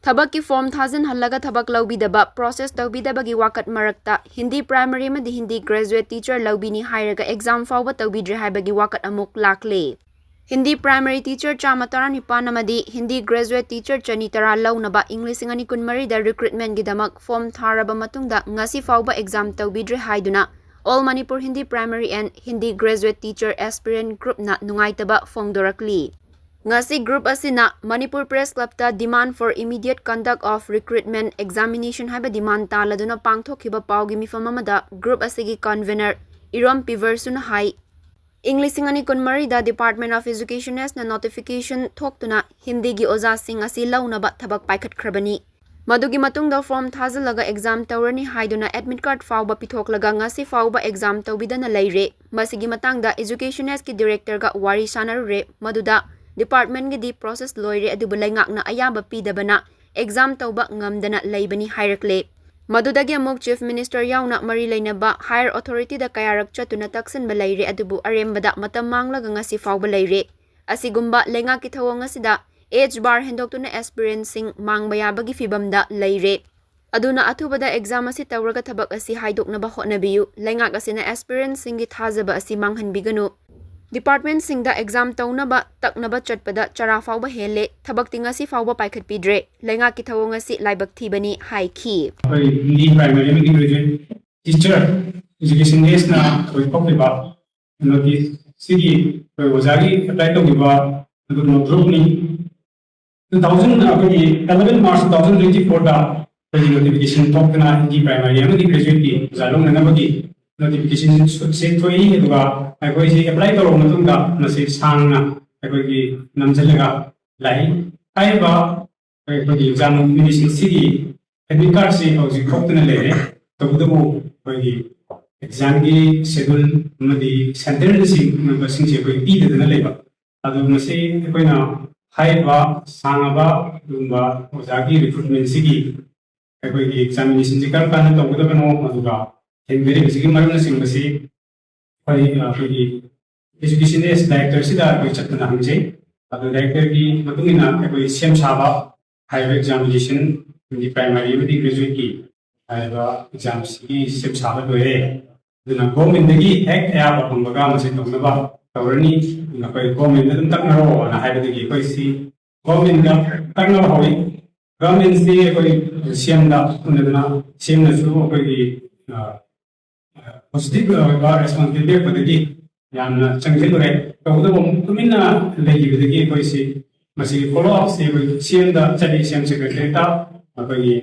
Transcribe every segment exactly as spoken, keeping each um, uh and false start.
ꯊꯕꯛꯀꯤ ꯐꯣꯔꯝ ꯊꯥꯖꯤꯟꯍꯜꯂꯒ ꯊꯕꯛ ꯂꯧꯕꯤꯗꯕ, ꯄ꯭ꯔꯣꯁꯦꯁ ꯇꯧꯕꯤꯗꯕꯒꯤ ꯋꯥꯀꯠ ꯃꯔꯛꯇ ꯍꯤꯟꯗꯤ ꯄ꯭ꯔꯥꯏꯃꯔꯤ ꯑꯃꯗꯤ ꯍꯤꯟꯗꯤ ꯒ꯭ꯔꯦꯖꯨꯑꯦꯠ ꯇꯤꯆꯔ ꯂꯧꯕꯤꯅꯤ ꯍꯥꯏꯔꯒ ꯑꯦꯛꯖꯥꯝ ꯐꯥꯎꯕ ꯇꯧꯕꯤꯗ꯭ꯔꯦ ꯍꯥꯏꯕꯒꯤ ꯋꯥꯀꯠ ꯑꯃꯨꯛ ꯂꯥꯛꯂꯦ꯫ ꯍꯤꯟꯗꯤ ꯄ꯭ꯔꯥꯏꯃꯔꯤ ꯇꯤꯆꯔ ꯆꯥꯝꯃ ꯇꯔꯥꯅꯤꯄꯥꯟ ꯑꯃꯗꯤ ꯍꯤꯟꯗꯤ ꯒ꯭ꯔꯦꯖꯨꯑꯦꯠ ꯇꯤꯆꯔ ꯆꯅꯤ ꯇꯔꯥ ꯂꯧꯅꯕ ꯏꯪ ꯂꯤꯁꯤꯡ ꯑꯅꯤ ꯀꯨꯟꯃꯔꯤꯗ ꯔꯤꯀ꯭ꯔꯨꯠꯃꯦꯟꯒꯤꯗꯃꯛ ꯐꯣꯔꯝ ꯊꯥꯔꯕ ꯃꯇꯨꯡꯗ ꯉꯁꯤ ꯐꯥꯎꯕ ꯑꯦꯛꯖꯥꯝ ꯇꯧꯕꯤꯗ꯭ꯔꯦ ꯍꯥꯏꯗꯨꯅ All Manipur Hindi Primary and Hindi Graduate Teacher Aspirant Groupꯅ ꯅꯨꯡꯉꯥꯏꯇꯕ ꯐꯣꯡꯗꯣꯔꯛꯂꯤ꯫ ꯉꯁꯤ ꯒ꯭ꯔꯨꯞ ꯑꯁꯤꯅ Manipur Press Clubꯇ Demand for Immediate Conduct of Recruitment Examination ꯍꯥꯏꯕ ꯗꯤꯃꯥꯟ ꯇꯥꯜꯂꯗꯨꯅ ꯄꯥꯡꯊꯣꯛꯈꯤꯕ ꯄꯥꯎꯒꯤ ꯃꯤꯐꯝ ꯑꯃꯗ ꯒ꯭ꯔꯨꯞ ꯑꯁꯤꯒꯤ ꯀꯟꯚꯦꯅꯔ ꯏꯔꯣꯝ ꯄꯤꯕꯔꯁꯨꯅ ꯍꯥꯏ, ꯏꯪ ꯂꯤꯁꯤꯡ ꯑꯅꯤ ꯀꯨꯟꯃꯔꯤꯗ Department of Educationꯅ ꯅꯣꯇꯤꯐꯤꯀꯦꯁꯟ ꯊꯣꯛꯇꯨꯅ ꯍꯤꯟꯗꯤꯒꯤ ꯑꯣꯖꯥꯁꯤꯡ ꯑꯁꯤ ꯂꯧꯅꯕ ꯊꯕꯛ ꯄꯥꯏꯈꯠꯈ꯭ꯔꯕꯅꯤ꯫ ꯃꯗꯨꯒꯤ ꯃꯇꯨꯡꯗ ꯐꯣꯔꯝ ꯊꯥꯖꯤꯜꯂꯒ ꯑꯦꯛꯖꯥꯝ ꯇꯧꯔꯅꯤ ꯍꯥꯏꯗꯨꯅ ꯑꯦꯗꯃꯤꯠ ꯀꯥꯔꯗ ꯐꯥꯎꯕ ꯄꯤꯊꯣꯛꯂꯒ ꯉꯁꯤ ꯐꯥꯎꯕ ꯑꯦꯛꯖꯥꯝ ꯇꯧꯕꯤꯗꯅ ꯂꯩꯔꯦ꯫ ꯃꯁꯤꯒꯤ ꯃꯇꯥꯡꯗ ꯏꯖꯨꯀꯦꯁꯟ ꯑꯦꯁꯀꯤ ꯗꯤꯔꯦꯛꯇꯔꯒ ꯋꯥꯔꯤ ꯁꯥꯟꯅꯔꯨꯔꯦ꯫ ꯃꯗꯨꯗ ꯗꯤꯄꯥꯔꯠꯃꯦꯟꯒꯤꯗꯤ ꯄ꯭ꯔꯣꯁꯦꯁ ꯂꯣꯏꯔꯦ, ꯑꯗꯨꯕꯨ ꯂꯩꯉꯥꯛꯅ ꯑꯌꯥꯕ ꯄꯤꯗꯕꯅ ꯑꯦꯛꯖꯥꯝ ꯇꯧꯕ ꯉꯝꯗꯅ ꯂꯩꯕꯅꯤ ꯍꯥꯏꯔꯛꯂꯦ꯫ ꯃꯗꯨꯗꯒꯤ ꯑꯃꯨꯛ ꯆꯤꯐ ꯃꯤꯅꯤꯁꯇꯔ ꯌꯥꯎꯅ ꯃꯔꯤ ꯂꯩꯅꯕ ꯍꯥꯌꯔ ꯑꯣꯊꯣꯔꯤꯇꯤꯗ ꯀꯌꯥꯔꯛ ꯆꯠꯇꯨꯅ ꯇꯛꯁꯤꯟꯕ ꯂꯩꯔꯦ, ꯑꯗꯨꯕꯨ ꯑꯔꯦꯝꯕꯗ ꯃꯇꯝ ꯃꯥꯡꯂꯒ ꯉꯁꯤ ꯐꯥꯎꯕ ꯂꯩꯔꯦ꯫ ꯑꯁꯤꯒꯨꯝꯕ ꯂꯩꯉꯥꯛꯀꯤ ꯊꯧꯑꯣꯡ ꯑꯁꯤꯗ ꯑꯦꯖ ꯕꯥꯔ ꯍꯦꯟꯗꯣꯛꯇꯨꯅ ꯑꯦꯁꯄꯤꯔꯦꯟꯁꯤꯡ ꯃꯥꯡꯕ ꯌꯥꯕꯒꯤ ꯐꯤꯕꯝꯗ ꯂꯩꯔꯦ꯫ ꯑꯗꯨꯅ ꯑꯊꯨꯕꯗ ꯑꯦꯛꯖꯥꯝ ꯑꯁꯤ ꯇꯧꯔꯒ ꯊꯕꯛ ꯑꯁꯤ ꯍꯥꯏꯗꯣꯛꯅꯕ ꯍꯣꯠꯅꯕꯤꯌꯨ꯫ ꯂꯩꯉꯥꯛ ꯑꯁꯤꯅ ꯑꯦꯁꯄꯤꯔꯦꯟꯁꯤꯡꯒꯤ ꯊꯥꯖꯕ ꯑꯁꯤ ꯃꯥꯡꯍꯟꯕꯤꯒꯅꯨ꯫ ꯗꯤꯄꯥꯔꯠꯃꯦꯟꯁꯤꯡꯗ ꯑꯦꯛꯖꯥꯝ ꯇꯧꯅꯕ ꯇꯛꯅꯕ ꯆꯠꯄꯗ ꯆꯔꯥ ꯐꯥꯎꯕ ꯍꯦꯜꯂꯦ꯫ ꯊꯕꯛꯇꯤ ꯉꯁꯤ ꯐꯥꯎꯕ ꯄꯥꯏꯈꯠꯄꯤꯗ꯭ꯔꯦ꯫ ꯂꯩꯉꯥꯛꯀꯤ ꯊꯧꯑꯣꯡ ꯑꯁꯤ ꯂꯥꯏꯕꯛ ꯊꯤꯕꯅꯤ ꯍꯥꯏꯈꯤ꯫ ꯑꯩꯈꯣꯏ ꯍꯤꯟꯗꯤ ꯄ꯭ꯔꯥꯏꯃꯔꯤ ꯑꯃꯗꯤ ꯒ꯭ꯔꯦꯖꯨꯑꯦꯠ ꯇꯤꯆꯔ ꯏꯖꯨꯀꯦꯁꯟ ꯑꯦꯁꯅ ꯑꯩꯈꯣꯏ ꯊꯣꯛꯂꯤꯕ ꯅꯣꯇꯤꯁ ꯁꯤꯒꯤ ꯑꯩꯈꯣꯏ ꯑꯣꯖꯥꯒꯤ ꯑꯦꯄ꯭ꯂꯥꯏ ꯇꯧꯈꯤꯕ ꯑꯗꯨꯒꯨꯝꯕ ꯒ꯭ꯔꯨꯞꯅꯤ꯫ Two thousand, ꯑꯩꯈꯣꯏꯒꯤ eleven March two thousand twenty fourꯗ ꯑꯩꯈꯣꯏꯒꯤ ꯅꯣꯇꯤꯐꯤꯀꯦꯁꯟ ꯊꯣꯛꯇꯅ ꯍꯤꯟꯗꯤ ꯄ꯭ꯔꯥꯏꯃꯔꯤ ꯑꯃꯗꯤ ꯒ꯭ꯔꯦꯖꯨꯑꯦꯠꯀꯤ ꯑꯣꯖꯥ ꯂꯧꯅꯅꯕꯒꯤ ꯅꯣꯇꯤꯐꯤꯀꯦꯁꯟ ꯁꯨꯠꯁꯦ ꯊꯣꯛꯏ꯫ ꯑꯗꯨꯒ ꯑꯩꯈꯣꯏꯁꯦ ꯑꯦꯄ꯭ꯂꯥꯏ ꯇꯧꯔꯕ ꯃꯇꯨꯡꯗ ꯃꯁꯤ ꯁꯥꯡꯅ ꯑꯩꯈꯣꯏꯒꯤ ꯅꯝꯁꯤꯜꯂꯒ ꯂꯥꯛꯏ꯫ ꯍꯥꯏꯔꯤꯕ ꯑꯩꯈꯣꯏꯒꯤ ꯑꯦꯛꯖꯥꯝ ꯅꯣꯇꯤꯐꯤꯀꯦꯁꯟꯁꯤꯒꯤ ꯑꯦꯗꯃꯤꯠ ꯀꯥꯔꯗꯁꯤ ꯍꯧꯖꯤꯛ ꯊꯣꯛꯇꯅ ꯂꯩꯔꯦ꯫ ꯇꯧꯕꯇꯕꯨ ꯑꯩꯈꯣꯏꯒꯤ ꯑꯦꯛꯖꯥꯝꯒꯤ ꯁꯦꯗꯨꯜ ꯑꯃꯗꯤ ꯁꯦꯟꯇꯔꯅꯆꯤꯡꯕꯁꯤꯡꯁꯦ ꯑꯩꯈꯣꯏ ꯄꯤꯗꯗꯅ ꯂꯩꯕ꯫ ꯑꯗꯨ ꯃꯁꯤ ꯑꯩꯈꯣꯏꯅ ꯍꯥꯏꯔꯤꯕ ꯁꯥꯡꯉꯕ ꯑꯗꯨꯒꯨꯝꯕ ꯑꯣꯖꯥꯒꯤ ꯔꯤꯀ꯭ꯔꯨꯠꯃꯦꯟꯁꯤꯒꯤ ꯑꯩꯈꯣꯏꯒꯤ ꯑꯦꯛꯖꯥꯃꯤꯅꯦꯁꯟꯁꯤ ꯀꯔꯝ ꯀꯥꯟꯗ ꯇꯧꯒꯗꯕꯅꯣ, ꯑꯗꯨꯒ ꯊꯤꯡꯕꯤꯔꯤꯕꯁꯤꯒꯤ ꯃꯔꯝꯅꯆꯤꯡꯕꯁꯤ ꯑꯩꯈꯣꯏ, ꯑꯩꯈꯣꯏꯒꯤ ꯏꯖꯨꯀꯦꯁꯟ ꯑꯦꯁ ꯗꯥꯏꯔꯦꯛꯇꯔꯁꯤꯗ ꯑꯩꯈꯣꯏ ꯆꯠꯇꯨꯅ ꯍꯪꯖꯩ꯫ ꯑꯗꯨ ꯗꯥꯏꯔꯦꯛꯇꯔꯒꯤ ꯃꯇꯨꯡ ꯏꯟꯅ ꯑꯩꯈꯣꯏ ꯁꯦꯝ ꯁꯥꯕ ꯍꯥꯏꯔꯤꯕ ꯑꯦꯛꯖꯥꯃꯤꯅꯦꯁꯟ, ꯄ꯭ꯔꯥꯏꯃꯥꯔꯤ ꯑꯃꯗꯤ ꯒ꯭ꯔꯦꯖꯨꯋꯦꯠꯀꯤ ꯍꯥꯏꯔꯤꯕ ꯑꯦꯛꯖꯥꯝꯁꯤꯒꯤ ꯁꯦꯝ ꯁꯥꯕ ꯂꯣꯏꯔꯦ꯫ ꯑꯗꯨꯅ ꯒꯣꯔꯃꯦꯟꯗꯒꯤ ꯍꯦꯛ ꯑꯌꯥꯕ ꯐꯪꯕꯒ ꯃꯁꯤ ꯇꯧꯅꯕ ꯇꯧꯔꯅꯤ꯫ ꯑꯩꯈꯣꯏ ꯒꯣꯔꯃꯦꯟꯗ ꯑꯗꯨꯝ ꯇꯛꯅꯔꯣꯅ ꯍꯥꯏꯕꯗꯒꯤ ꯑꯩꯈꯣꯏ ꯁꯤ ꯒꯣꯔꯃꯦꯟꯗ ꯇꯛꯅꯕ ꯍꯧꯏ꯫ ꯒꯣꯔꯃꯦꯟꯁꯤ ꯑꯩꯈꯣꯏ ꯁꯤ ꯑꯦꯝꯗ ꯎꯅꯗꯅ, ꯁꯤ ꯑꯦꯝꯅꯁꯨ ꯑꯩꯈꯣꯏꯒꯤ ꯄꯣꯖꯤꯇꯤꯚ ꯑꯣꯏꯕ ꯔꯦꯁꯄꯣꯟꯁ ꯄꯤꯕꯤꯔꯛꯄꯗꯒꯤ ꯌꯥꯝꯅ ꯆꯪꯁꯤꯜꯂꯨꯔꯦ꯫ ꯇꯧꯕꯇꯕꯨ ꯑꯃꯨꯛ ꯇꯨꯃꯤꯟꯅ ꯂꯩꯈꯤꯕꯗꯒꯤ ꯑꯩꯈꯣꯏꯁꯤ ꯃꯁꯤꯒꯤ ꯐꯣꯂꯣ ꯑꯞꯁꯤ ꯑꯩꯈꯣꯏ ꯁꯤ ꯑꯦꯝꯗ ꯆꯠꯂꯤ, ꯁꯤ ꯑꯦꯝ ꯁꯦꯀ꯭ꯔꯦꯇꯔꯤꯌꯦꯠꯇ ꯑꯩꯈꯣꯏꯒꯤ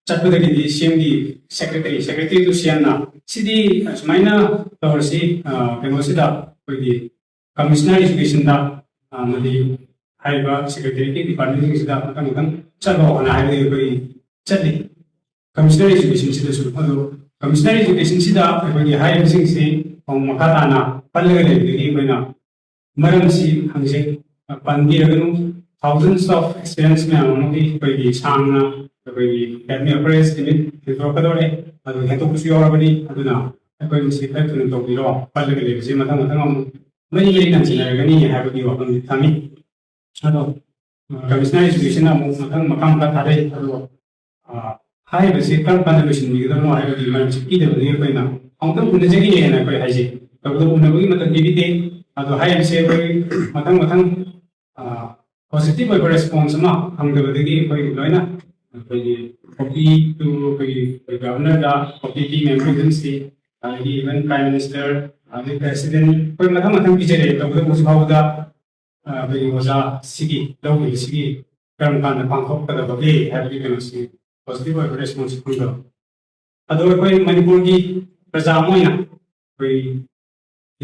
ꯆꯠꯄꯗꯒꯤꯗꯤ ꯁꯤ ꯑꯦꯝꯒꯤ ꯁꯦꯀ꯭ꯔꯦꯇꯔꯤ, ꯁꯦꯀ꯭ꯔꯦꯇꯔꯤꯗꯨ ꯁꯤ ꯑꯦꯝꯅ ꯁꯤꯗꯤ ꯑꯁꯨꯃꯥꯏꯅ ꯇꯧꯔꯁꯤ, ꯑ, ꯀꯩꯅꯣꯁꯤꯗ ꯑꯩꯈꯣꯏꯒꯤ ꯀꯃꯤꯁꯅꯔ ꯏꯖꯨꯀꯦꯁꯟꯗ, ꯑ, ꯑꯃꯗꯤ ꯍꯥꯏꯔꯤꯕ ꯁꯦꯀ꯭ꯔꯦꯇꯔꯤꯌꯦꯠꯀꯤ ꯗꯤꯄꯥꯔꯠꯃꯦꯟꯁꯤꯡꯁꯤꯗ ꯃꯊꯪ ꯃꯊꯪ ꯆꯠꯂꯣ ꯍꯥꯏꯅ ꯍꯥꯏꯕꯗꯒꯤ ꯑꯩꯈꯣꯏ ꯆꯠꯂꯤ꯫ ꯀꯃꯤꯁꯅꯔ ꯏꯖꯨꯀꯦꯁꯟꯁꯤꯗꯁꯨ꯫ ꯑꯗꯣ ꯀꯃꯤꯁꯅꯔ ꯏꯖꯨꯀꯦꯁꯟꯁꯤꯗ ꯑꯩꯈꯣꯏꯒꯤ ꯍꯥꯏꯔꯤꯕꯁꯤꯡꯁꯤ ꯑꯃꯨꯛ ꯃꯈꯥ ꯇꯥꯅ ꯄꯜꯂꯒ ꯂꯩꯕꯗꯒꯤ ꯑꯩꯈꯣꯏꯅ ꯃꯔꯝꯁꯤ ꯍꯪꯖꯩ꯫ ꯄꯟꯕꯤꯔꯒꯅꯨ꯫ Thousands of experience ꯃꯌꯥꯝ ꯑꯃꯒꯤ ꯑꯩꯈꯣꯏꯒꯤ ꯁꯥꯡꯅ ꯑꯩꯈꯣꯏꯒꯤ ꯑꯦꯀꯥꯗꯃꯤꯛ ꯑꯦꯚꯔꯦꯖ ꯂꯤꯃꯤꯠ ꯍꯦꯟꯗꯣꯛꯀꯗꯧꯔꯦ꯫ ꯑꯗꯨ ꯍꯦꯟꯗꯣꯛꯄꯁꯨ ꯌꯥꯎꯔꯕꯅꯤ꯫ ꯑꯗꯨꯅ ꯑꯩꯈꯣꯏ ꯃꯁꯤ ꯈꯔ ꯊꯨꯅ ꯇꯧꯕꯤꯔꯣ꯫ ꯄꯜꯂꯒ ꯂꯩꯕꯁꯤ ꯃꯊꯪ ꯃꯊꯪ ꯑꯃꯨꯛ ꯃꯔꯤ ꯃꯔꯤ ꯅꯟꯁꯤꯟꯅꯔꯒꯅꯤ ꯍꯥꯏꯕꯒꯤ ꯋꯥꯐꯝꯁꯤ ꯊꯝꯃꯤ꯫ ꯑꯗꯣ, ꯑ, ꯀꯃꯤꯁꯅꯔ ꯏꯖꯨꯀꯦꯁꯟꯅ ꯑꯃꯨꯛ ꯃꯊꯪ ꯃꯈꯥ ꯃꯈꯥ ꯊꯥꯗꯩ꯫ ꯑꯗꯣ, ꯑ, ꯍꯥꯏꯔꯤꯕꯁꯤ ꯀꯔꯝ ꯀꯥꯟꯗ ꯂꯣꯏꯁꯤꯟꯕꯤꯒꯗꯕꯅꯣ ꯍꯥꯏꯕꯒꯤ ꯃꯔꯝꯁꯤ ꯄꯤꯗꯕꯗꯒꯤ ꯑꯩꯈꯣꯏꯅ ꯑꯃꯨꯛꯇꯪ ꯎꯅꯖꯒꯦꯅ ꯑꯩꯈꯣꯏ ꯍꯥꯏꯖꯩ꯫ ꯇꯧꯕꯇꯕꯨ ꯎꯅꯕꯒꯤ ꯃꯇꯝ ꯄꯤꯕꯤꯗꯦ꯫ ꯑꯗꯣ ꯍꯥꯏꯔꯤꯕꯁꯤ ꯑꯩꯈꯣꯏ ꯃꯊꯪ ꯃꯊꯪ, ꯑ, ꯄꯣꯖꯤꯇꯤꯚ ꯑꯣꯏꯕ ꯔꯦꯁꯄꯣꯟꯁ ꯑꯃ ꯐꯪꯗꯕꯗꯒꯤ ꯑꯩꯈꯣꯏ ꯂꯣꯏꯅ ꯑꯩꯈꯣꯏꯒꯤ ꯀꯣꯄꯤ ꯇꯨ ꯑꯩꯈꯣꯏꯒꯤ ꯒꯚꯔꯅꯔꯗ ꯀꯣꯄꯤ ꯄꯤ, ꯃꯦꯃꯣꯔꯦꯟꯗꯝꯁꯤ, ꯑꯗꯒꯤ ꯏꯚꯟ ꯄ꯭ꯔꯥꯏꯝ ꯃꯤꯅꯤꯁꯇꯔ, ꯑꯗꯒꯤ ꯄ꯭ꯔꯦꯁꯤꯗꯦꯟ, ꯑꯩꯈꯣꯏ ꯃꯊꯪ ꯃꯊꯪ ꯄꯤꯖꯔꯛꯑꯦ꯫ ꯇꯧꯕꯇꯕꯨ ꯍꯧꯖꯤꯛ ꯐꯥꯎꯕꯗ ꯑ, ꯑꯩꯈꯣꯏꯒꯤ ꯑꯣꯖꯥ ꯁꯤꯒꯤ ꯂꯧꯈꯤꯕꯁꯤꯒꯤ ꯀꯔꯝ ꯀꯥꯟꯗ ꯄꯥꯡꯊꯣꯛꯀꯗꯕꯒꯦ ꯍꯥꯏꯕꯒꯤ ꯀꯩꯅꯣꯁꯤ ꯄꯣꯖꯤꯇꯤꯚ ꯑꯣꯏꯕ ꯔꯦꯁꯄꯣꯟꯁ ꯐꯪꯗꯕ꯫ ꯑꯗꯣ ꯑꯩꯈꯣꯏ ꯃꯅꯤꯄꯨꯔꯒꯤ ꯄ꯭ꯔꯖꯥ ꯑꯃ ꯑꯣꯏꯅ ꯑꯩꯈꯣꯏ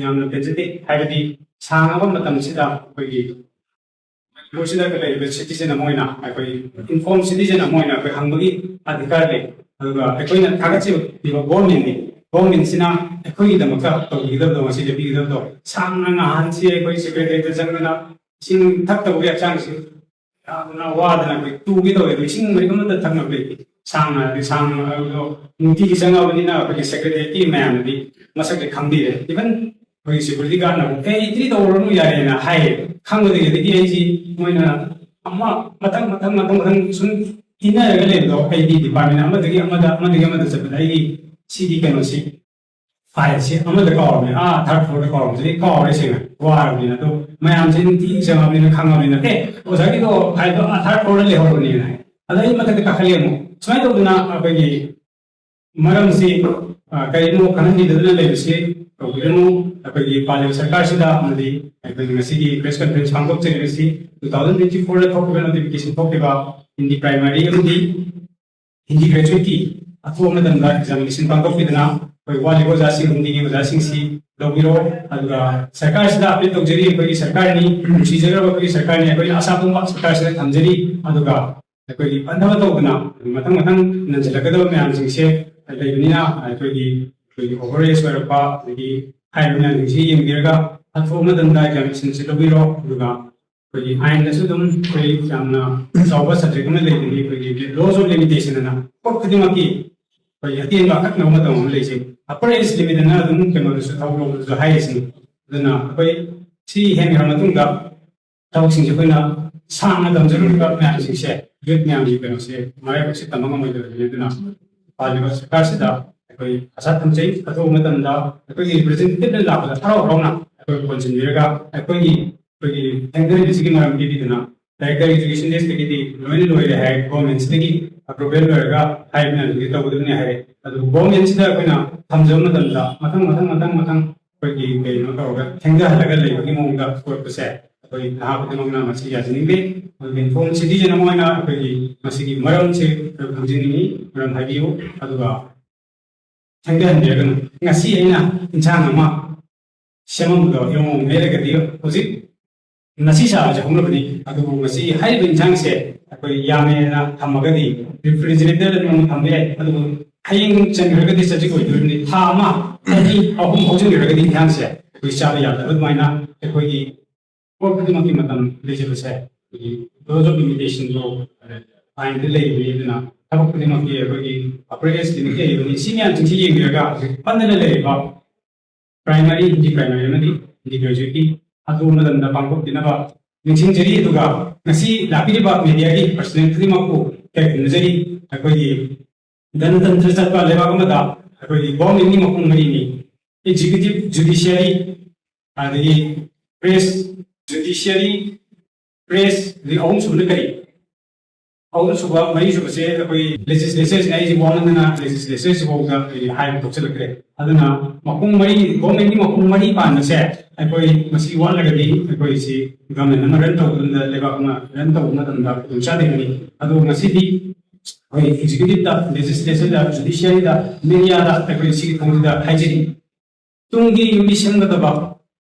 ꯌꯥꯝꯅ ꯄꯦꯟꯖꯗꯦ꯫ ꯍꯥꯏꯕꯗꯤ ꯁꯥꯡꯉꯕ ꯃꯇꯝꯁꯤꯗ ꯑꯩꯈꯣꯏꯒꯤ ꯃꯅꯤꯄꯨꯔꯁꯤꯗ ꯂꯩꯔꯤꯕ ꯁꯤꯇꯤꯖꯦꯟ ꯑꯃ ꯑꯣꯏꯅ, ꯑꯩꯈꯣꯏ ꯏꯟꯐꯣꯔꯝ ꯁꯤꯇꯤꯖꯦꯟ ꯑꯃ ꯑꯣꯏꯅ ꯑꯩꯈꯣꯏ ꯍꯪꯕꯒꯤ ꯑꯙꯤꯀꯥꯔ ꯂꯩ꯫ ꯑꯗꯨꯒ ꯑꯩꯈꯣꯏꯅ ꯊꯥꯒꯠꯆꯔꯤꯕ ꯒꯣꯔꯃꯦꯟꯅꯤ, ꯒꯣꯔꯃꯦꯟꯁꯤꯅ ꯑꯩꯈꯣꯏꯒꯤꯗꯃꯛꯇ ꯇꯧꯕꯤꯒꯗꯕꯗꯣ, ꯉꯁꯤ ꯂꯦꯞꯄꯤꯒꯗꯕꯗꯣ꯫ ꯁꯥꯡꯅ ꯉꯍꯥꯟꯁꯤ ꯑꯩꯈꯣꯏ ꯁꯦꯀ꯭ꯔꯦꯇꯔꯤꯌꯦꯠꯇ ꯆꯪꯗꯅ ꯏꯁꯤꯡ ꯊꯛꯇꯕꯒꯤ ꯍꯛꯆꯥꯡꯁꯤ ꯌꯥꯝꯅ ꯋꯥꯗꯅ ꯑꯩꯈꯣꯏ ꯇꯨꯒꯦ ꯇꯧꯋꯦ꯫ ꯑꯗꯣ ꯏꯁꯤꯡ ꯃꯔꯤꯛ ꯑꯃꯠꯇ ꯊꯛꯅꯕ ꯂꯩꯇꯦ꯫ ꯁꯥꯡꯅ ꯍꯥꯏꯔꯗꯤ ꯁꯥꯡꯅ ꯍꯥꯏꯕꯗꯣ ꯅꯨꯡꯇꯤꯒꯤ ꯆꯪꯉꯕꯅꯤꯅ ꯑꯩꯈꯣꯏꯒꯤ ꯁꯦꯀ꯭ꯔꯦꯇꯔꯤꯌꯦꯠꯀꯤ ꯃꯌꯥꯝꯅꯗꯤ ꯃꯁꯛꯁꯦ ꯈꯪꯕꯤꯔꯦ꯫ ꯏꯚꯟ ꯑꯩꯈꯣꯏꯒꯤ ꯁꯦꯀ꯭ꯌꯨꯔꯤꯇꯤ ꯒꯥꯔꯗꯅ ꯑꯃꯨꯛ, "ꯑꯦ, ꯏꯟꯇ꯭ꯔꯤ ꯇꯧꯔꯨꯔꯅꯨ, ꯌꯥꯔꯦꯅ" ꯍꯥꯏꯌꯦ꯫ ꯈꯪꯕꯗꯒꯤ ꯑꯗꯒꯤ ꯑꯩꯁꯤ ꯃꯣꯏꯅ ꯑꯃ ꯃꯊꯪ ꯃꯊꯪ ꯃꯊꯪ ꯃꯊꯪ ꯁꯨꯝ ꯏꯟꯅꯔꯒ ꯂꯩꯕꯗꯣ, ꯑꯩꯒꯤ ꯗꯤꯄꯥꯔꯠꯃꯦꯟ ꯑꯃꯗꯒꯤ ꯑꯃꯗ, ꯑꯃꯗꯒꯤ ꯑꯃꯗ ꯆꯠꯄꯗ ꯑꯩꯒꯤ ꯁꯤꯒꯤ ꯀꯩꯅꯣꯁꯤ, ꯐꯥꯏꯜꯁꯤ ꯑꯃꯗ ꯀꯥꯎꯔꯕꯅꯤ, ꯑꯥ ꯊꯥꯔꯠ ꯐ꯭ꯂꯣꯔꯗ ꯀꯥꯎꯔꯕꯁꯤ ꯑꯩ ꯀꯥꯎꯔꯦ ꯁꯦꯡꯅ, ꯋꯥꯔꯕꯅꯤꯅ꯫ ꯑꯗꯣ ꯃꯌꯥꯝꯁꯦ ꯅꯨꯡꯇꯤꯒꯤ ꯆꯪꯉꯕꯅꯤꯅ ꯈꯪꯉꯕꯅꯤꯅ, "ꯑꯦ, ꯑꯣꯖꯥꯒꯤꯗꯣ ꯐꯥꯏꯜꯗꯣ ꯑꯥ ꯊꯥꯔꯠ ꯐ꯭ꯂꯣꯔꯗ ꯂꯩꯍꯧꯔꯕꯅꯦꯅ" ꯍꯥꯏ꯫ ꯑꯗ ꯑꯩ ꯃꯊꯛꯇ ꯀꯥꯈꯠꯂꯦ ꯑꯃꯨꯛ꯫ ꯁꯨꯃꯥꯏꯅ ꯇꯧꯗꯅ ꯑꯩꯈꯣꯏꯒꯤ ꯃꯔꯝꯁꯤ, ꯑ, ꯀꯔꯤꯅꯣ ꯈꯪꯍꯟꯕꯤꯗꯗꯨꯅ ꯂꯩꯕꯁꯤ ꯇꯧꯕꯤꯔꯅꯨ꯫ ꯑꯩꯈꯣꯏꯒꯤ ꯄꯥꯜꯂꯤꯕ ꯁꯔꯀꯥꯔꯁꯤꯗ ꯑꯃꯗꯤ ꯑꯩꯈꯣꯏꯒꯤ ꯉꯁꯤꯒꯤ ꯄ꯭ꯔꯦꯁ ꯀꯟꯐꯔꯦꯟꯁ ꯄꯥꯡꯊꯣꯛꯆꯔꯤꯕꯁꯤ ꯇꯨ ꯊꯥꯎꯖꯟ ꯇ꯭ꯋꯦꯟꯇꯤ ꯐꯣꯔꯗ ꯊꯣꯛꯈꯤꯕ ꯅꯣꯇꯤꯐꯤꯀꯦꯁꯟ ꯊꯣꯛꯈꯤꯕ ꯍꯤꯟꯗꯤ ꯄ꯭ꯔꯥꯏꯃꯥꯔꯤ ꯑꯃꯗꯤ ꯍꯤꯟꯗꯤ ꯒ꯭ꯔꯦꯖꯨꯋꯦꯠꯀꯤ ꯑꯊꯨꯕ ꯃꯇꯝꯗ ꯑꯦꯛꯖꯥꯃꯤꯅꯦꯁꯟ ꯄꯥꯡꯊꯣꯛꯄꯤꯗꯨꯅ ꯑꯩꯈꯣꯏ ꯋꯥꯠꯂꯤꯕ ꯑꯣꯖꯥꯁꯤꯡ ꯍꯤꯟꯗꯤꯒꯤ ꯑꯣꯖꯥꯁꯤꯡꯁꯤ ꯂꯧꯕꯤꯔꯣ꯫ ꯑꯗꯨꯒ ꯁꯔꯀꯥꯔꯁꯤꯗ ꯑꯄꯤꯜ ꯇꯧꯖꯔꯤ, ꯑꯩꯈꯣꯏꯒꯤ ꯁꯔꯀꯥꯔꯅꯤ, ꯅꯨꯡꯁꯤꯖꯈ꯭ꯔꯕ ꯑꯩꯈꯣꯏꯒꯤ ꯁꯔꯀꯥꯔꯅꯤ, ꯑꯩꯈꯣꯏꯅ ꯑꯁꯥ ꯄꯨꯝꯕ ꯁꯔꯀꯥꯔꯁꯤꯗ ꯊꯝꯖꯔꯤ꯫ ꯑꯗꯨꯒ ꯑꯩꯈꯣꯏꯒꯤ ꯄꯟꯊꯕ ꯇꯧꯗꯅ ꯃꯊꯪ ꯃꯊꯪ ꯅꯟꯁꯤꯜꯂꯛꯀꯗꯕ ꯃꯌꯥꯝꯁꯤꯡꯁꯦ ꯂꯩꯕꯅꯤꯅ, ꯑꯩꯈꯣꯏꯒꯤ, ꯑꯩꯈꯣꯏꯒꯤ ꯑꯣꯚꯔ ꯑꯦꯖ ꯑꯣꯏꯔꯛꯄ, ꯑꯗꯒꯤ ꯍꯥꯏꯔꯤꯕ ꯃꯌꯥꯝꯁꯤꯡꯁꯤ ꯌꯦꯡꯕꯤꯔꯒ ꯑꯊꯨꯕ ꯃꯇꯝꯗ ꯑꯦꯛꯖꯥꯃꯤꯅꯦꯁꯟꯁꯤ ꯂꯧꯕꯤꯔꯣ꯫ ꯑꯗꯨꯒ ꯑꯩꯈꯣꯏꯒꯤ ꯑꯥꯏꯟꯗꯁꯨ ꯑꯗꯨꯝ ꯑꯩꯈꯣꯏ ꯌꯥꯝꯅ ꯆꯥꯎꯕ ꯁꯕꯖꯦꯛ ꯑꯃ ꯂꯩꯕꯅꯤ, ꯑꯩꯈꯣꯏꯒꯤ ꯂꯣꯁ ꯑꯣꯐ ꯂꯤꯃꯤꯇꯦꯁꯟ ꯑꯅ ꯄꯣꯠ ꯈꯨꯗꯤꯡꯃꯛꯀꯤ ꯑꯩꯈꯣꯏꯒꯤ ꯑꯇꯦꯟꯕ ꯑꯀꯛꯅꯕ ꯃꯇꯝ ꯑꯃ ꯂꯩꯖꯩ꯫ ꯑꯄꯔ ꯑꯦꯖ ꯂꯤꯃꯤꯠ ꯑꯅ ꯑꯗꯨꯝ ꯀꯩꯅꯣꯗꯁꯨ ꯊꯕꯛ ꯂꯧꯕꯗꯁꯨ ꯍꯥꯏꯔꯤꯁꯤꯅꯤ꯫ ꯑꯗꯨꯅ ꯑꯩꯈꯣꯏ ꯁꯤ ꯍꯦꯟꯈ꯭ꯔ ꯃꯇꯨꯡꯗ ꯊꯕꯛꯁꯤꯡꯁꯦ ꯑꯩꯈꯣꯏꯅ ꯁꯥꯡꯅ ꯇꯝꯖꯔꯨꯔꯤꯕ ꯃꯌꯥꯝꯁꯤꯡꯁꯦ, ꯌꯨꯠ ꯃꯌꯥꯝꯒꯤ ꯀꯩꯅꯣꯁꯦ ꯃꯔꯥꯏꯕꯛꯁꯦ ꯇꯝꯕ ꯉꯝꯃꯣꯏꯗꯕꯅꯤ꯫ ꯑꯗꯨꯅ ꯄꯥꯜꯂꯤꯕ ꯁꯔꯀꯥꯔꯁꯤꯗ ꯑꯩꯈꯣꯏ ꯑꯁꯥ ꯊꯝꯖꯩ꯫ ꯑꯊꯨꯕ ꯃꯇꯝꯗ ꯑꯩꯈꯣꯏꯒꯤ ꯔꯤꯄ꯭ꯔꯖꯦꯟꯇꯦꯇꯤꯚꯅ ꯂꯥꯛꯄꯗ ꯍꯔꯥꯎ ꯍꯔꯥꯎꯅ ꯑꯩꯈꯣꯏ ꯀꯣꯟꯁꯤꯟꯕꯤꯔꯒ ꯑꯩꯈꯣꯏꯒꯤ, ꯑꯩꯈꯣꯏꯒꯤ ꯊꯦꯡꯊꯔꯤꯕꯁꯤꯒꯤ ꯃꯔꯝ ꯄꯤꯕꯤꯗꯨꯅ ꯗꯥꯏꯔꯦꯛꯇꯔ ꯑꯦꯖꯨꯀꯦꯁꯟ ꯗꯦꯁꯇꯒꯤꯗꯤ ꯂꯣꯏꯅ ꯂꯣꯏꯔꯦ ꯍꯥꯏ, ꯒꯣꯔꯃꯦꯟꯁꯤꯗꯒꯤ ꯑꯦꯄ꯭ꯔꯨꯚꯦꯜ ꯂꯣꯏꯔꯒ ꯍꯥꯏꯕꯅ ꯑꯗꯨꯗꯤ ꯇꯧꯒꯗꯕꯅꯤ ꯍꯥꯏ꯫ ꯑꯗꯨ ꯒꯣꯔꯃꯦꯟꯁꯤꯗ ꯑꯩꯈꯣꯏꯅ ꯊꯝꯖꯕ ꯃꯇꯝꯗ ꯃꯊꯪ ꯃꯊꯪ ꯃꯊꯪ ꯃꯊꯪ ꯑꯩꯈꯣꯏꯒꯤ ꯀꯩꯅꯣ ꯇꯧꯔꯒ ꯊꯦꯡꯊꯍꯜꯂꯒ ꯂꯩꯕꯒꯤ ꯃꯑꯣꯡꯗ ꯄꯨꯔꯛꯄꯁꯦ ꯑꯩꯈꯣꯏ ꯅꯍꯥ ꯈꯨꯗꯤꯡꯃꯛꯅ ꯃꯁꯤ ꯌꯥꯖꯅꯤꯡꯗꯦ꯫ ꯑꯗꯨꯒ ꯏꯟꯐꯣꯔꯝ ꯁꯤꯇꯤꯖꯟ ꯑꯃ ꯑꯣꯏꯅ ꯑꯩꯈꯣꯏꯒꯤ ꯃꯁꯤꯒꯤ ꯃꯔꯝꯁꯦ ꯑꯩꯈꯣꯏ ꯈꯪꯖꯅꯤꯡꯉꯤ, ꯃꯔꯝ ꯍꯥꯏꯕꯤꯌꯨ꯫ ꯑꯗꯨꯒ ꯊꯦꯡꯊꯍꯟꯕꯤꯔꯒꯅꯨ꯫ ꯉꯁꯤ ꯑꯩꯅ ꯏꯟꯁꯥꯡ ꯑꯃ ꯁꯦꯝꯃꯝꯕꯗꯣ ꯌꯦꯡꯉꯨ, ꯂꯩꯔꯒꯗꯤ ꯍꯧꯖꯤꯛ ꯉꯁꯤ ꯆꯥꯕꯁꯦ ꯍꯧꯅꯕꯅꯤ꯫ ꯑꯗꯨꯕꯨ ꯉꯁꯤ ꯍꯥꯏꯔꯤꯕ ꯏꯟꯁꯥꯡꯁꯦ ꯑꯩꯈꯣꯏ ꯌꯥꯝꯃꯦꯅ ꯊꯝꯃꯒꯗꯤ ꯔꯤꯐ꯭ꯔꯤꯖꯔꯦꯇꯔꯗ ꯅꯣꯡꯃ ꯊꯝꯕ ꯌꯥꯏ꯫ ꯑꯗꯨꯕꯨ ꯍꯌꯦꯡ ꯆꯟꯈ꯭ꯔꯒꯗꯤ ꯆꯖꯤꯛ ꯑꯣꯏꯗꯣꯔꯤꯕꯅꯤ꯫ ꯊꯥ ꯑꯃ, ꯑꯅꯤ, ꯑꯍꯨꯝ ꯍꯧꯖꯤꯟꯈ꯭ꯔꯒꯗꯤ ꯏꯟꯁꯥꯡꯁꯦ ꯑꯩꯈꯣꯏ ꯆꯥꯕ ꯌꯥꯗꯕ ꯑꯗꯨꯃꯥꯏꯅ ꯑꯩꯈꯣꯏꯒꯤ ꯄꯣꯠ ꯈꯨꯗꯤꯡꯃꯛꯀꯤ ꯃꯇꯝ ꯂꯩꯖꯕꯁꯦ ꯑꯩꯈꯣꯏꯒꯤ ꯂꯣꯁ ꯑꯣꯐ ꯂꯤꯃꯤꯇꯦꯁꯟꯗꯣ ꯑꯥꯏꯟꯗ ꯂꯩꯕꯅꯤ꯫ ꯑꯗꯨꯅ ꯊꯕꯛ ꯈꯨꯗꯤꯡꯃꯛꯀꯤ ꯑꯩꯈꯣꯏꯒꯤ ꯑꯄꯔ ꯑꯦꯖ ꯂꯤꯃꯤꯠ ꯂꯩꯔꯤꯕꯅꯤ꯫ ꯁꯤ ꯃꯌꯥꯝꯁꯤꯡꯁꯤ ꯌꯦꯡꯕꯤꯔꯒ ꯍꯧꯖꯤꯛ ꯄꯟꯗꯅ ꯂꯩꯔꯤꯕ ꯄ꯭ꯔꯥꯏꯃꯥꯔꯤ, ꯍꯤꯟꯗꯤ ꯄ꯭ꯔꯥꯏꯃꯥꯔꯤ ꯑꯃꯗꯤ ꯍꯤꯟꯗꯤ ꯒ꯭ꯔꯦꯖꯨꯋꯦꯠꯀꯤ ꯑꯗꯨ ꯃꯇꯝꯗ ꯄꯥꯡꯊꯣꯛꯄꯤꯅꯕ ꯅꯤꯡꯁꯤꯡꯖꯔꯤ꯫ ꯑꯗꯨꯒ ꯉꯁꯤ ꯂꯥꯛꯄꯤꯔꯤꯕ ꯃꯦꯗꯤꯌꯥꯒꯤ ꯄꯔꯁꯅꯦꯜ ꯈꯨꯗꯤꯡꯃꯛꯄꯨ ꯏꯀꯥꯏ ꯈꯨꯝꯅꯖꯔꯤ꯫ ꯑꯩꯈꯣꯏꯒꯤ ꯒꯅꯇꯟꯇ꯭ꯔ ꯆꯠꯄ ꯂꯩꯕꯥꯛ ꯑꯃꯗ ꯑꯩꯈꯣꯏꯒꯤ ꯒꯣꯔꯃꯦꯟꯒꯤ ꯃꯈꯣꯡ ꯃꯔꯤꯅꯤ: ꯑꯦꯛꯖꯤꯀ꯭ꯌꯨꯇꯤꯚ, ꯖꯨꯗꯤꯁꯤꯌꯥꯔꯤ, ꯑꯗꯒꯤ ꯄ꯭ꯔꯦꯁ, ꯖꯨꯗꯤꯁꯤꯌꯥꯔꯤ, ꯄ꯭ꯔꯦꯁ, ꯑꯗꯒꯤ ꯑꯍꯨꯝꯁꯨꯕꯅ ꯀꯔꯤ? ꯑꯍꯨꯝꯁꯨꯕ, ꯃꯔꯤꯁꯨꯕꯁꯦ ꯑꯩꯈꯣꯏ ꯂꯦꯖꯤꯁꯂꯦꯆꯔꯁꯤꯅ ꯑꯩꯁꯦ ꯋꯥꯃꯟꯗꯅ ꯂꯦꯖꯤꯁꯂꯦꯆꯔꯁꯤꯐꯥꯎꯗ ꯑꯩ ꯍꯥꯏꯕ ꯊꯣꯛꯆꯜꯂꯛꯇ꯭ꯔꯦ꯫ ꯑꯗꯨꯅ ꯃꯈꯣꯡ ꯃꯔꯤ, ꯒꯣꯔꯃꯦꯟꯒꯤ ꯃꯈꯣꯡ ꯃꯔꯤ ꯄꯥꯟꯕꯁꯦ ꯑꯩꯈꯣꯏ ꯃꯁꯤ ꯋꯥꯠꯂꯒꯗꯤ ꯑꯩꯈꯣꯏꯁꯤ ꯒꯃꯦꯟ ꯑꯃ ꯔꯟ ꯇꯧꯕꯗ, ꯂꯩꯕꯥꯛ ꯑꯃ ꯔꯟ ꯇꯧꯕ ꯃꯇꯝꯗ ꯈꯨꯗꯣꯡ ꯆꯥꯗꯣꯏꯕꯅꯤ꯫ ꯑꯗꯨ ꯉꯁꯤꯗꯤ ꯑꯩꯈꯣꯏ ꯑꯦꯛꯖꯤꯀ꯭ꯌꯨꯇꯤꯚꯇ, ꯂꯦꯖꯤꯁꯂꯦꯆꯔꯗ, ꯖꯨꯗꯤꯁꯤꯌꯥꯔꯤꯗ, ꯃꯦꯗꯤꯌꯥꯗ ꯑꯩꯈꯣꯏ ꯁꯤꯒꯤ ꯊꯧꯔꯝꯗ ꯍꯥꯏꯖꯔꯤ꯫ ꯇꯨꯡꯒꯤ ꯌꯨꯝꯕꯤ ꯁꯦꯝꯒꯗꯕ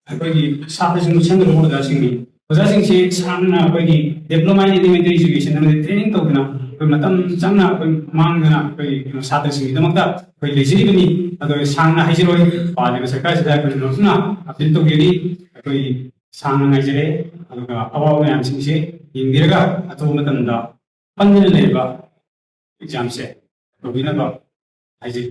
ꯑꯩꯈꯣꯏꯒꯤ ꯁꯥꯇ꯭ꯔꯁꯤꯡꯕꯨ ꯁꯦꯝꯒꯗꯕ ꯑꯣꯖꯥꯁꯤꯡꯅꯤ꯫ ꯑꯣꯖꯥꯁꯤꯡꯁꯤ ꯁꯥꯡꯅ ꯑꯩꯈꯣꯏꯒꯤ diploma in elementary education ꯑꯃꯗꯤ training ꯇꯧꯗꯅ ꯑꯩꯈꯣꯏ ꯃꯇꯝ ꯆꯪꯅ ꯑꯩꯈꯣꯏ ꯃꯥꯡꯗꯅ ꯑꯩꯈꯣꯏ ꯁꯥꯇ꯭ꯔꯁꯤꯡꯒꯤꯗꯃꯛꯇ ꯑꯩꯈꯣꯏ ꯂꯩꯖꯔꯤꯕꯅꯤ꯫ ꯑꯗꯣ ꯁꯥꯡꯅ ꯍꯥꯏꯖꯔꯣꯏ, ꯄꯥꯜꯂꯤꯕ ꯁꯔꯀꯥꯔꯁꯤꯗ ꯑꯩꯈꯣꯏ ꯅꯣꯝꯅ appeal ꯇꯧꯖꯔꯤ꯫ ꯑꯩꯈꯣꯏ ꯁꯥꯡꯅ ꯉꯥꯏꯖꯔꯦ꯫ ꯑꯗꯨꯒ ꯑꯋꯥꯕ ꯃꯌꯥꯝꯁꯤꯡꯁꯦ ꯌꯦꯡꯕꯤꯔꯒ ꯑꯊꯨꯕ ꯃꯇꯝꯗ ꯄꯟꯗꯨꯅ ꯂꯩꯔꯤꯕ examꯁꯦ ꯇꯧꯕꯤꯅꯕ ꯍꯥꯏꯖꯔꯤ꯫